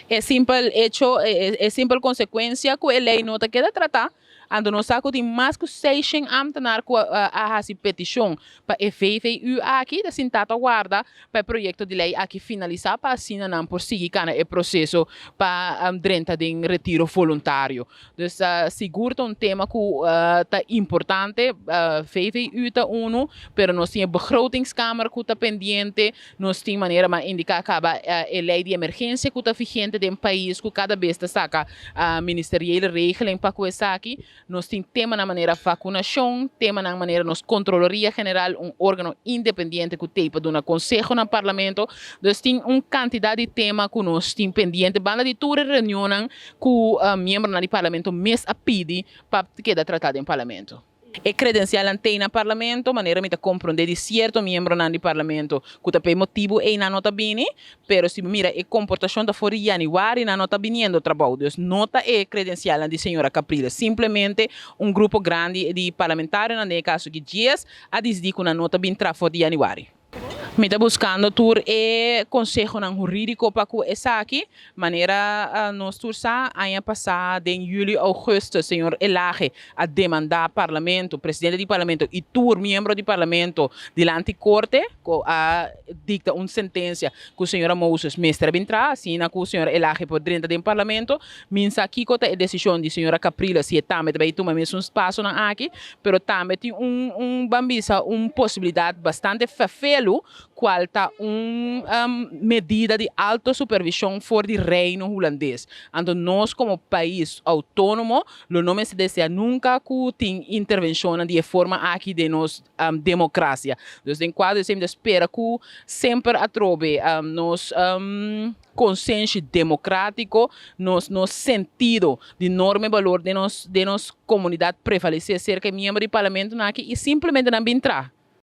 E simpel hecho, e simpel konsekuensia ku e lei no ta keda tratá. Anto nos sa ku tin mas ku 600 ambtenaar ku a hasi petishon pa e VVU aki ta sintá ta warda pa e proyekto di lei aki finalisá pa asina nan por sigui kana e proseso pa drenta den retiro voluntario. Dus sigur ta un tema ku ta importante, VVU ta unu, pero nos tin e begrotingskamer ku ta pendiente. Nos tin manera m'a indiká kaba e lei di emergensia ku ta vigente den pais ku kada bes ta saka ministeriële regeling pa ku esaki. Nos tin temanan manera vakunashon, temanan manera nos Kontroloria General, un órgano independiente ku tei pa duna konseho na Parlamento. Dus tin un kantidat di tema ku nos tin pendiente banda di tur e reunionnan ku miembronan di Parlamento mes a pidi pa keda tratá den Parlamento. E kredensialnan tei na Parlamento, manera mi ta komprondé di sierto miembronan di Parlamento ku ta p'e motibu ei nan no ta bini, pero si bo mira e komportashon ta for di yanüari nan no ta biniendo trabou, dus no ta e kredensialnan di señora Capriles, simplemente un grupo grandi di parlamentarionan, den e kaso aki dies, a disidí ku nan no ta bin tra for di yanüari. Mi ta buskando tur e konsehonan hurídiko pa ku esaki. Manera nos tur sa, aña pasá den yüli, ougùstùs, señor Elhage a demandá Parlamento, presidente di Parlamento i tur miembro di Parlamento dilanti korte ku a dikta un sentensia ku señora Moses mester a bin traha asina ku señor Elhage por drenta den Parlamento. Mi sa kiko ta e desishon di señora Capriles si e tambe ta bai tuma e mesun pasonan aki. Pero tambe tin un un ban bisa un posibilidad bastante fefelu cual ta un medida di alto supervision for di Reino Hulandes. Anto nos como pais autonomo lo no mester desea nunca cu tin intervencionnan di e forma aki den nos democracia. Dus den cuadro esey mi ta spera cu semper atrobe nos konsenshi demokratiko, nos nos sentido di norma i balor den nos den nos komunidat prevalesé serka e miembro di parlamentonan aki i simplemente nan bin tra.